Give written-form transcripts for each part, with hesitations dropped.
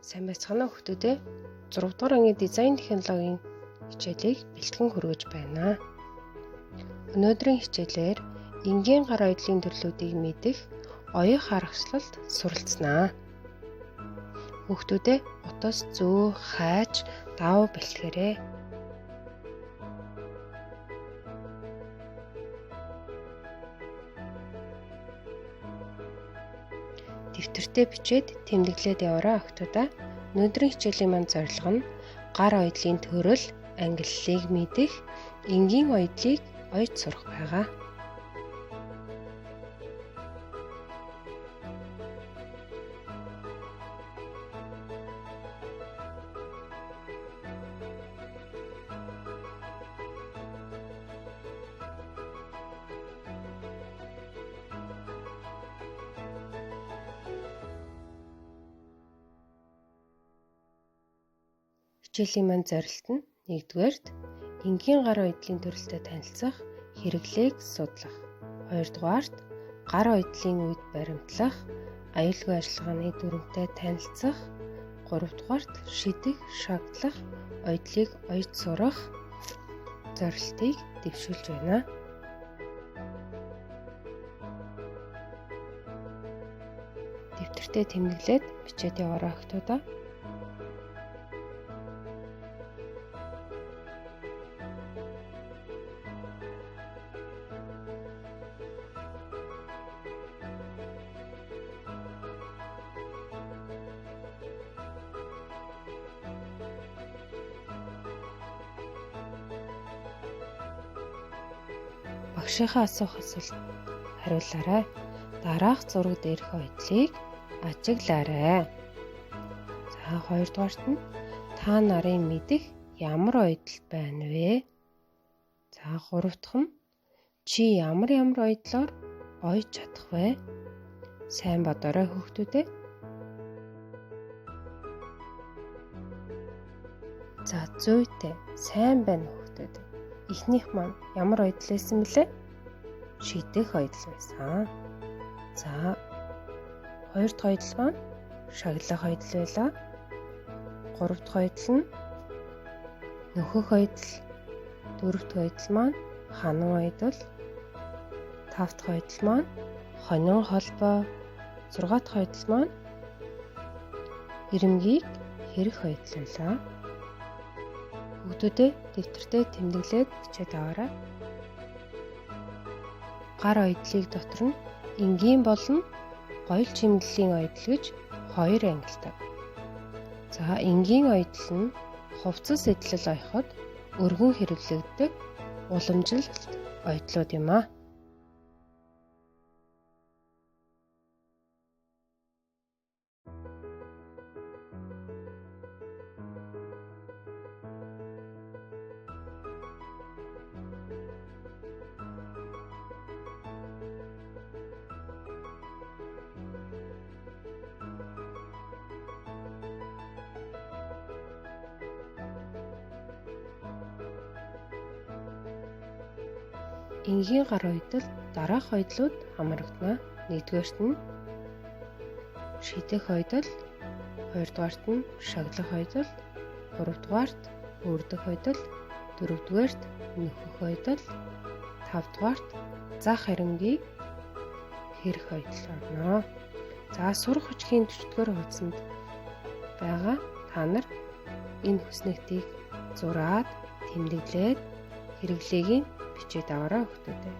Сайн байцгаана уу хүүхдүүдээ. 6 дугаар ангийн дизайн технологийн хичээлийг бэлтгэн хүргэж байна. Өнөөдрийн хичээлээр энгийн гар оёдлын төрлүүдийг мэдэх оёх аргачлалд суралцнаа. Хүүхдүүдээ утас зөө хайж давуу бэлтгэрэй. Дэвтэртээ бичээд тэмдэглээд яваарай охтуудаа. Өнөөдрийн хичээлийн маань зорилго нь гар оёдлын төрөл, ангиллыг мэдэх, энгийн оёдлыг оёж сурах байгаа. Хичээлийн маань зорилт нь нэгдүгээрт энгийн гар оёдлын төрөлтэй танилцах, хэрэглээг судлах. Хоёрдугаарт гар оёдлын үед баримтлах, аюулгүй ажиллагааны дүрмтэй танилцах. Гуравдугаарт шидэх, шагдлах, оёдлыг оёж сурах зорилтыг дэвшүүлж байна. Дэвтэртээ тэмдэглээд бичээд яваарай охтуудаа. Багшийнхаа асуух асуулт хариулаарай. Дараах зураг дээрх оёдлыг ажиглаарай. За, хоёрдугаарт нь та нарын мэдэх ямар оёдол байна вэ? За, гурав дахь нь чи ямар ямар оёдлоор оёж чадах вэ? Сайн бодоорой хүүхдүүдээ. За, зүйтэй сайн байна хүүхдүүд. Эхнийх маань ямар оёдол байсан бэлээ? Шидэх оёдол байсан. За, хоёр дахь оёдол маань шаглах оёдол байлаа. Гурав дахь оёдол нь нөхөх оёдол. Дөрөв дахь оёдол маань ханан оёдол. Тав дахь оёдол маань хонин холбоо. Зургаа дахь оёдол маань ирэмгийг хэрэх оёдол байлаа. Хүүхдүүдээ дэвтэртээ тэмдэглээд бичээд аваарай. Гар оёдлыг дотор нь энгийн болон гоёл чимэглэлийн оёдол гэж хоёр ангилдаг. За, энгийн оёдол нь хувцас эдлэл оёход өргөн хэрэглэгддэг уламжлалт оёдлууд юм аа. Энгийн гар оёдол дараах оёдлууд хамрагдана. Нэгдүгээрт нь шидэх оёдол, хоёрдугаарт нь шаглах оёдол, гуравдугаарт өөрдөх оёдол, дөрөвдүгээрт нөхөх оёдол, тавдугаарт зах харимгийг хэрэх оёдол орно. За, сурах хүчгийн 40-р хуудсанд байгаа та нар энэ хүснэгтийг зураад, тэмдэглээд хэрэглээг нь бичээд аваарай хүүхдүүдээ.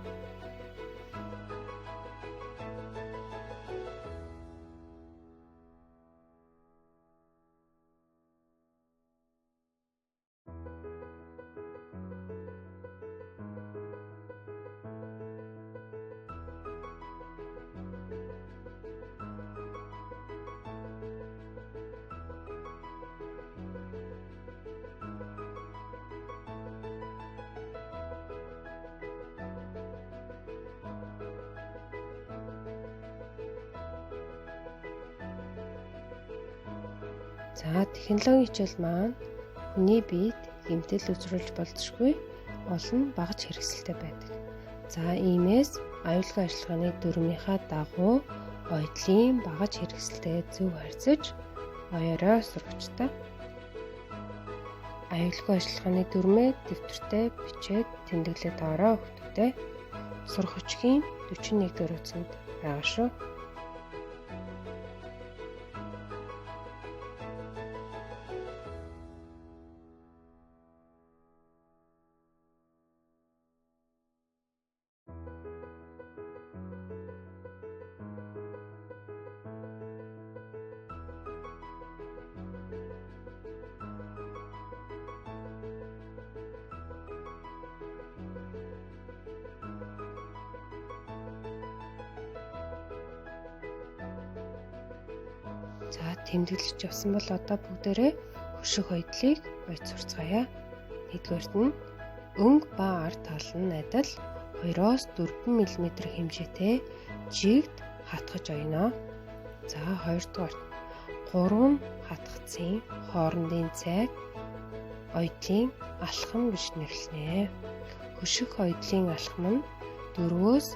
За, технологийн хичээл маань хүний биед гэмтэл үзүүлж болзошгүй олон багаж хэрэгсэлтэй байдаг. За, иймээс аюулгүй ажиллагааны дүрмийнхаа дагуу оёдлын багаж хэрэгсэлтэйгээ зөв харьцаж оёорой сурагчдаа. Аюулгүй ажиллагааны дүрмээ дэвтэртээ бичээд тэмдэглээд аваарай хүүхдүүдээ. Сурах хүчгийн 41 дэх хуудсанд байгаа шүү. За тэмдэглэж явсан бол одоо бүгдээрээ хөшиг хоёдлыг ойц сурцгаая. Нэгдүгээрт нь өнгө ба ар тал нь адил 2-оос 4 мм хэмжээтэй жигд хатгаж оёно. За хоёрдугаарт 3 хатгацын хоорондын зайг ойдлын алхам гэж нэрлэнэ. Хөшиг ойдлын алхам нь 4-өөс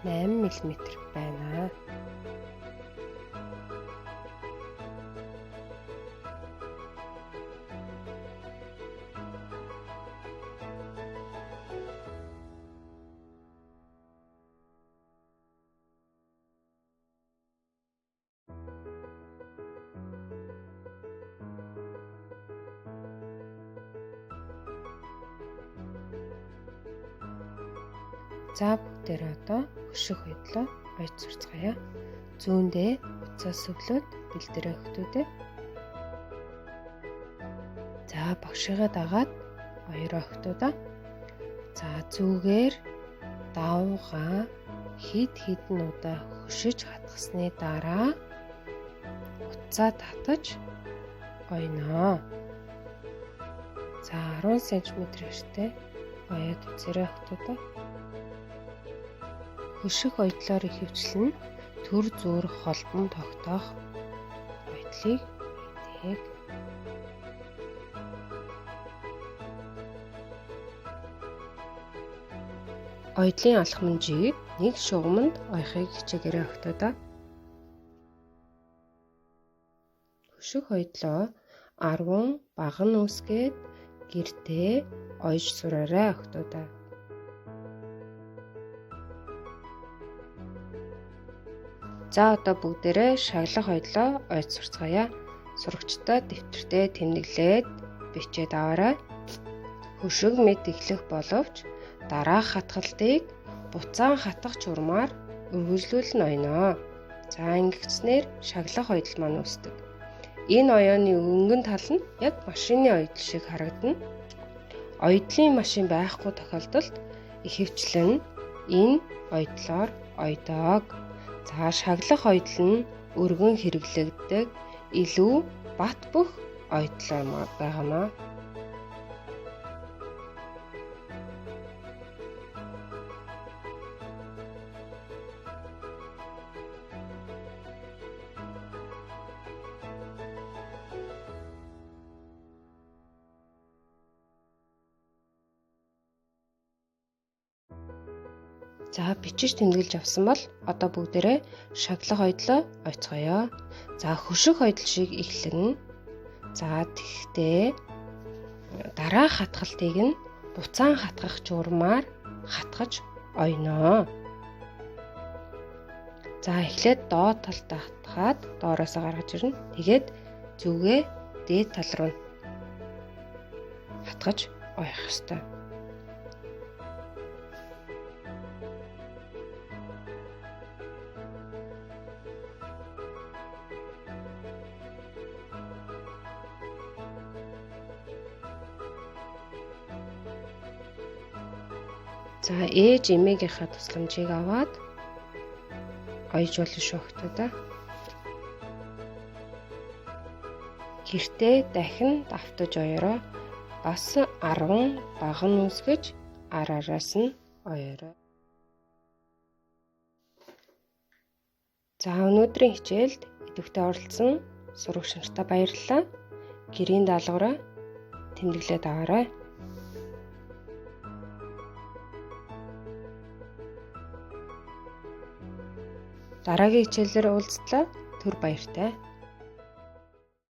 8 мм байна. За бүгдээрээ одоо хөшиг хоёдлоо ойц сурцгаая. Зүүндээ утсаа сөвлөөд бэлдээрэй хүүхдүүдээ. За багшигаа дагаад оёроо хүүхдүүдээ. За зүгээр давгаа хэд хэдэн удаа хөшиж хатгасны дараа утсаа татаж оёно. За 10 см хэртэй оёод үзээрэй хүүхдүүдээ. Хөшиг ойдлоор ихэвчлэн төр зуур холбон тогтоох ойдлыг хийдэг. Ойдлын алхам нь жиг нэг шугамд оёхыг хичээгээрэй хүүхдүүдээ. Хөшиг ойдлоо 10 баган үүсгээд гэртээ ойж сураарай хүүхдүүдээ. За одоо бүгдээрээ шаглах ойдлоо ойж сурцгаая. Сурагчдаа дэвтэртээ тэмдэглээд бичээд аваарай. Хөшиг мэд эхлэх боловч дараах хатгалтыг буцаан хатах чурмаар үргэлжлүүлэн оёно. За ингэгдснээр шаглах ойдол маань үүсдэг. Энэ оёоны өнгөн тал нь яг машины ойдол шиг харагдана. Ойдлын машин байхгүй тохиолдолд ихэвчлэн энэ ойдлоор ойдоог. За шаглах ойдол нь өргөн хэрэглэгддэг илүү бат бөх ойдол байгаамаа. За бичиж тэмдэглэж авсан бол одоо бүгдээрээ шаглах ойдлоо ойцгоё. За хөшиг ойдол шиг эхлэн. За тэгтээ дараах хатгалтыг нь буцаан хатгах журмаар хатгаж оёно. За эхлээд доод талдаа хатгаад доороосоо гаргаж ирнэ. Тэгээд зүгээ дээд тал руу хатгаж оёх ёстой. За ээж эмээгийнхаа тусламжийг аваад оёж болно шүү хүүхдүүдээ. Гэртээ дахин давтаж оёроо бас 10 баган үүсгэж ар араас нь оёроо. За өнөөдрийн хичээлд идэвхтэй оролцсон сурагч нартаа баярлалаа. Гэрийн даалгавраа тэмдэглээд аваарай. Дараагийн хичээлээр уулзлаа. Түр баяртай.